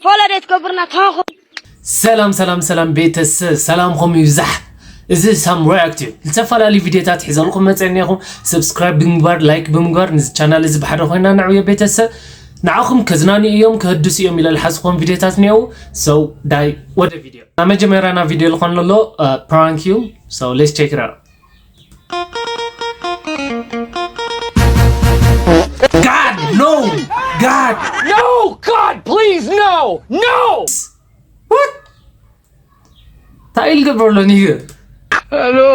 ፎሎ ደይ ትገብርና ተንኹ። ሰላም ሰላም ሰላም ቤተሰብ፣ ሰላምኹም ይብዛሕ። እዚ ሳም ሪያክት እዩ። ዝተፈላለዩ ቪዲዮታት ሒዘልኩም መፅእ እኒኹም። ሰብስክራይብ ብምግባር፣ ላይክ ብምግባር፣ ነዚ ቻናል እዚ ብሓደ ኮይና ንዕብዮ ቤተሰብ። ንዓኹም ከዝናኑ እዮም፣ ከህድሱ እዮም ኢለ ዝሓስብኩም ቪዲዮታት እኒአው። ሰው ዳይ ወደ ቪዲዮ። ኣብ መጀመርያ ናብ ቪዲዮ ልኾን ለሎ ፕራንክ እዩ። So let's check it out. God, no! God! No! God, please, no! No! What? እንታይ ኢል ገበርሎ ኒገ? Hello.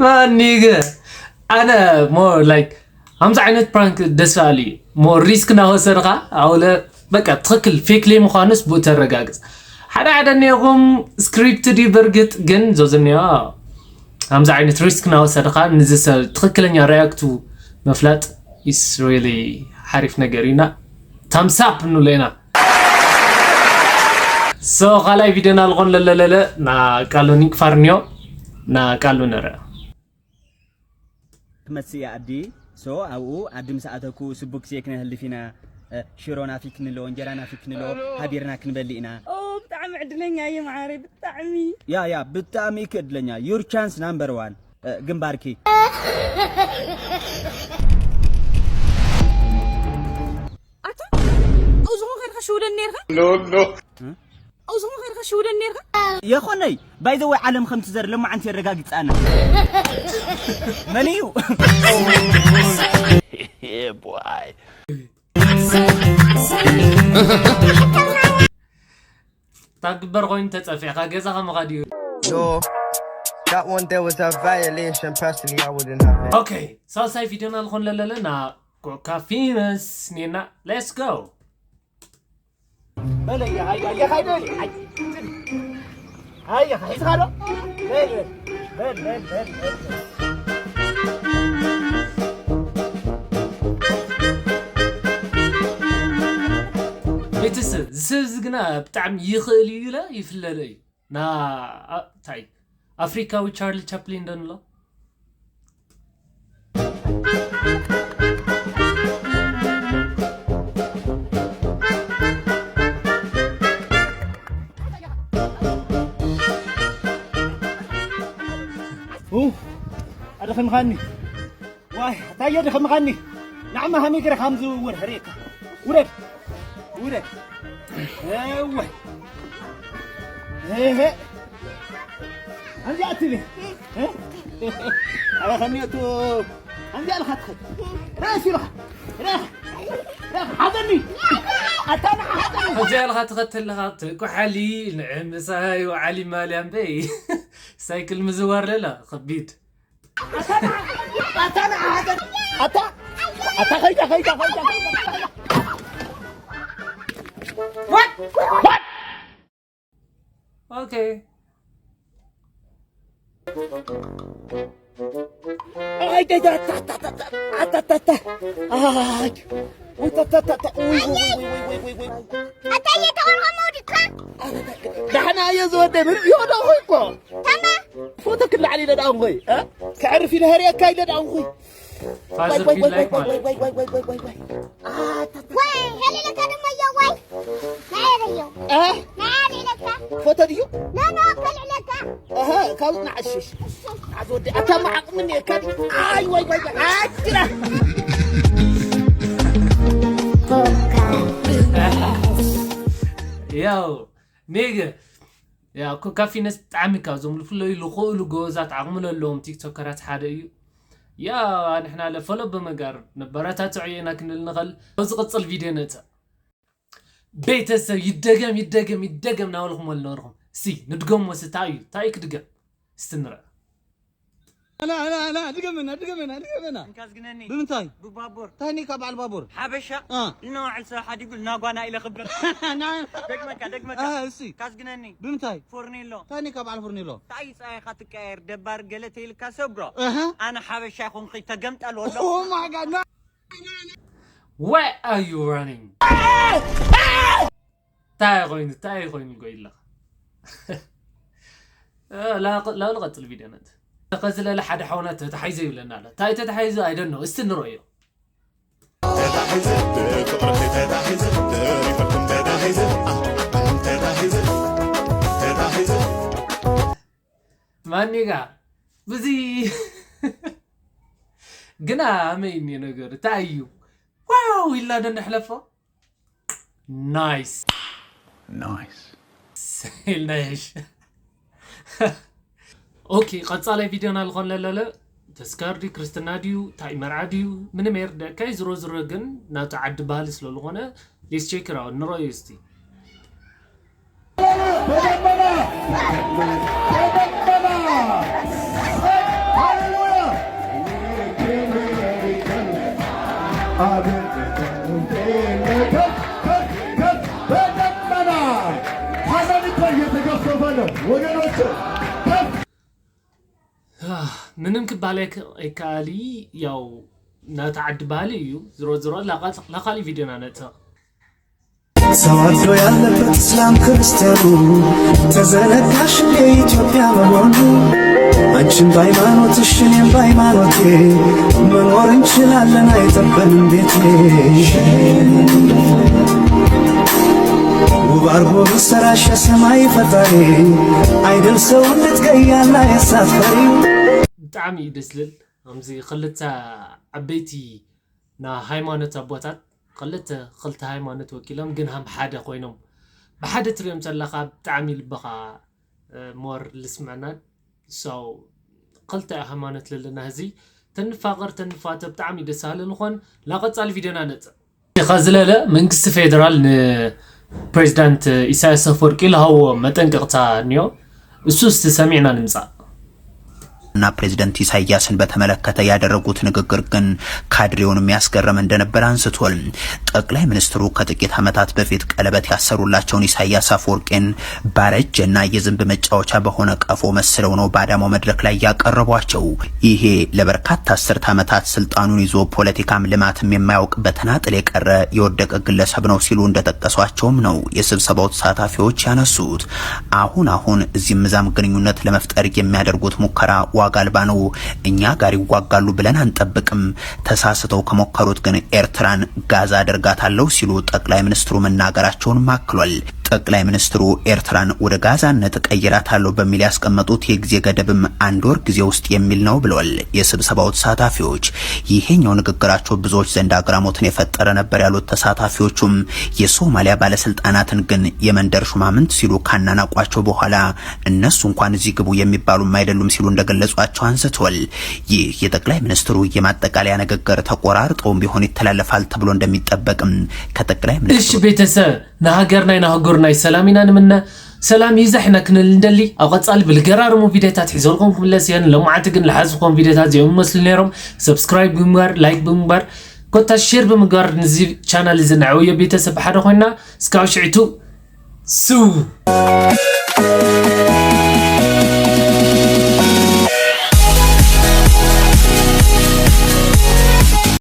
ማን ኒገ? ኣነ more like ከምዚ ዓይነት ፕራንክ ደስ በሃሊ እዩ። ሞር ሪስክ እናወሰድካ ኣውለ በቃ ትኽክል ፌክ ለይ ምዃኑስ ብኡ ተረጋግፅ። ሓደ ሓደ እኒኦኹም ስክሪፕትድ እዩ በርግጥ፣ ግን ዞዝ እኒኦ ከምዚ ዓይነት ሪስክ እናወሰድካ ንዚ ሰብ ትኽክለኛ ሪያክቱ ምፍላጥ is really ሓሪፍ ነገር እዩና። ታምሳፕ ንብሎ ኢና። ሶ ካልኣይ ቪድዮና ልኾን ለለለለ ና ቃሉ ኒንክፋር እኒኦ ና ቃሉ ንርአ። ክመጽእ እየ ኣዲ። ሶ ኣብኡ ኣዲ ምስ ኣተኩ ስቡክ ግዜ ክነህልፍ ኢና። ሽሮ ናፊክኒ ኣሎ፣ እንጀራ ናፊክኒ ኣሎ፣ ሃቢርና ክንበልእ ኢና። ኦ ብጣዕሚ ዕድለኛ እየ መዓረይ ብጣዕሚ። ያ ያ ብጣዕሚ እኪ ዕድለኛ። Your chance number one። ግንባርኪ። ኣታ እዝኹ ከድካ ሽውደን ነርካ? ኖ ኖ። እዝኹ ከድካ ሽውደን ነርካ? የኾነይ ባይ ዘ ወይ ዓለም ከም ትዘር ለማዓንቲ የረጋግጻና። መን እዩ? ታግበር ኮይኑ ተጸፊዕካ ገዛኻ ምኻድ እዩ። Yo, that one there was a violation. Personally, I wouldn't have it. Okay, ሳልሳይ ቪድዮና ልኾን ለለለና ኮካ ፊመስ ኔና let's go. ቤተሰብ ዝሰብ እዚ ግና ብጣዕሚ ይኽእል እዩ ኢለ ይፍለለ እዩ ና እንታይ ኣፍሪካዊ ቻርሊ ቻፕሊን ደንሎ ኣደኺምኻኒ ዋይ ኣታየ ደኸምኻኒ ንዓማ ሃመይ ገረ ካም ዝውውር ሕርየካ ውረድ ውረድ እወ እሄ ኣንዚኣ ትብል ኣረ ከሚቱ ኣንዚኣ ኢልካ ትኸድ ርእሲ ኢልካ ርእኻ ሓዘኒ ኣታ ንዓ ሓዘኒ እዚኣ ኢልካ ትኸተል ኣለኻ ትኩሓሊ ንዕምሳይ ወዓሊ ማልያ እምበይ ሳይክል ምዝዋር ለላ ከቢድ ኣታ ከይዳ ከይዳ ከይዳ Okay. ዳሕና እየ ዝወደ ንርእዮ ዶ ኾይ እኮ ፎቶ ክላዓል ኢለ ዳኣ እንኾይ ከዕርፍ ኢለ ህርየካ ኢለ ዳኣ እንኾይ ፋዘር ቢል ላይክ ማለት ወይ ሄሌለካ ደሞ እዮ ወይ ናየረዮ ናየሌለካ ፎቶ ድዩ ኖኖ ከልዕለካ እህ ካብ ንዓሽሽ ኣዝወዲ ኣታ መዓቕሚ እኒኤካ ድዩ ኣይ ወይ ወይ ወይ ኣጅራ ያው ኔገ ያ ኮካ ፊነስ ብጣዕሚ ካብዞም ዝፍለዩ ዝኽእሉ ጎበዛት ዓቕሚ ዘለዎም ቲክቶከራት ሓደ እዩ። ያ ንሕና ለፈሎ ብምጋር ነበረታትዖ ኢና ክንብል ንኽእል። ኣብ ዝቕጽል ቪድዮ ነተ ቤተሰብ ይደገም ይደገም ይደገም ናበልኹም ዝነበርኩም እስቲ ንድገሞ እስቲ እንታይ እዩ እንታይ እዩ ክድገም እስቲ ንርአ። ኣላ ኣላ ኣላ ድገመና ድገመና ድገመና እንካ ዝግነኒ ብምንታይ ብባቡር እንታይ ኔካ በዓል ባቡር ሓበሻ አ ንነዋዕል ሰብ ሓዲጉ ናጓና ኢለ ክብል ና- ደግመካ ደግመካ አ፣ እሲ ካዝግነኒ ብምንታይ ፎርኔሎ እንታይ ኔካ በዓል ፎርኔሎ ጣይ ፃይኻ ትቀየር ደባር ገለ ተይልካ ሰብሮ እህ ኣነ ሓበሻ ይኹንኺ ተገምጠል ወሎ Oh my god no Where are you running? እንታይ ኮይኑ እንታይ ኮይኑ ጎይላ ላሉ ቀፅል ቪድዮ ነት ተኸዝለለ ሓደ ሓውና ተታሒዘ ይብለና ኣሎ። እንታይ ተታሒዙ? I don't know። እስቲ ንረዮ። ተታሒዘ ብፍቕርኺ ተታሒዘ ብሪፈርኩም ተታሒዘ ተታሒዘ ተታሒዘ ማኒጋ ብዙ ግና ኣመይኒ ነገር እንታይ እዩ? ዋው ኢልና ዶ ንሕለፎ? ናይስ Nice. ኢልናየሽ። ኦኬ፣ ቀጻላይ ቪድዮና ዝኾን ለለለ ተስካር ድዩ ክርስትና ድዩ እንታይ መርዓ ድዩ ምንም የርደካ። ዝሮ ዝሮ ግን ናቱ ዓዲ ባህሊ ስለዝኾነ let's check it out ንረዩ እስቲ። በደመና ሐዘን እኮ እየተገፈፈ ነው ወገኖች። ምንም ክባል ኣይከኣል። ያው ናታ ዓዲ ባህሊ እዩ። ዝሮ ዝሮ ላኻሊ ቪድዮና ነጥቕ። ሰው አርዶ ያለበት እስላም ክርስቲያኑ ተዘነጋሽ እንደ ኢትዮጵያ መሆኑ። አንቺም በሃይማኖትሽ እኔም በሃይማኖቴ መኖር እንችላለን አይጠበንም ቤቴ። ውብ አርጎ በሰራሽ የሰማይ ፈጣሪ አይደል ሰው እንድትገያላ የሳፈሪ። ብጣዕሚ እዩ ደስ ዝብል። ከምዚ ክልተ ዓበይቲ ናይ ሃይማኖት ኣቦታት ክልተ ክልተ ሃይማኖት ወኪሎም ግን ሃም ሓደ ኮይኖም ብሓደ ትሪኦም ዘለኻ ብጣዕሚ ልብኻ ሞር ልስምዕና። ሰው ክልተ ሃይማኖት ለለና ህዚ ተንፋቐር ተንፋተ ብጣዕሚ ደስ ሃለ ዝኾን። ላቐጻሊ ቪድዮና ነጽ። ኢኻ ዝለለ መንግስቲ ፌደራል ንፕሬዚዳንት ኢሳያስ ኣፈወርቂ ልሃዎ መጠንቀቕታ እኒኦ። እሱ እስቲ ሰሚዕና ንምጻእ። እና ፕሬዚደንት ኢሳያስን በተመለከተ ያደረጉት ንግግር ግን ካድሬውን የሚያስገረም እንደነበር አንስቷል። ጠቅላይ ሚኒስትሩ ከጥቂት ዓመታት በፊት ቀለበት ያሰሩላቸውን ኢሳያስ አፈወርቂን ባረጀና የዝንብ መጫወቻ በሆነ ቀፎ መስለው ነው በአዳማው መድረክ ላይ ያቀረቧቸው። ይሄ ለበርካታ አስርት ዓመታት ስልጣኑን ይዞ ፖለቲካም ልማትም የማያውቅ በተናጥል የቀረ የወደቀ ግለሰብ ነው ሲሉ እንደጠቀሷቸውም ነው የስብሰባው ተሳታፊዎች ያነሱት። አሁን አሁን እዚህም እዛም ግንኙነት ለመፍጠር የሚያደርጉት ሙከራ ዋጋ አልባ ነው። እኛ ጋር ይዋጋሉ ብለን አንጠብቅም። ተሳስተው ከሞከሩት ግን ኤርትራን ጋዛ አደርጋታለሁ ሲሉ ጠቅላይ ሚኒስትሩ መናገራቸውንም አክሏል። ጠቅላይ ሚኒስትሩ ኤርትራን ወደ ጋዛነት እቀይራታለሁ በሚል ያስቀመጡት የጊዜ ገደብም አንድ ወር ጊዜ ውስጥ የሚል ነው ብለዋል የስብሰባው ተሳታፊዎች። ይሄኛው ንግግራቸው ብዙዎች ዘንድ አግራሞትን የፈጠረ ነበር ያሉት ተሳታፊዎቹም የሶማሊያ ባለስልጣናትን ግን የመንደር ሹማምንት ሲሉ ካናናቋቸው በኋላ እነሱ እንኳን እዚህ ግቡ የሚባሉም አይደሉም ሲሉ እንደገለጿቸው አንስተዋል። ይህ የጠቅላይ ሚኒስትሩ የማጠቃለያ ንግግር ተቆራርጠውም ቢሆን ይተላለፋል ተብሎ እንደሚጠበቅም ከጠቅላይ እሺ ሚኒስትሩ ቤተሰብ ንሃገርናይ ንሃገርናይ ሰላም ኢና ንምነ። ሰላም ይብዛሕና ክንል እንደሊ። ኣብ ቀጻሊ ብልገራርሙ ቪድዮታት ሒዘልኩም ክምለስ እየን። ለማዓቲ ግን ልሓዝኹም ቪድዮታት እዚኦም ይመስሉ ነይሮም። ሰብስክራይብ ብምግባር፣ ላይክ ብምግባር፣ ኮታ ሼር ብምግባር ንዚ ቻናል እዚ ንዕውዮ ቤተሰብ ሓደ ኮይና እስካብ ሽዕቱ ስው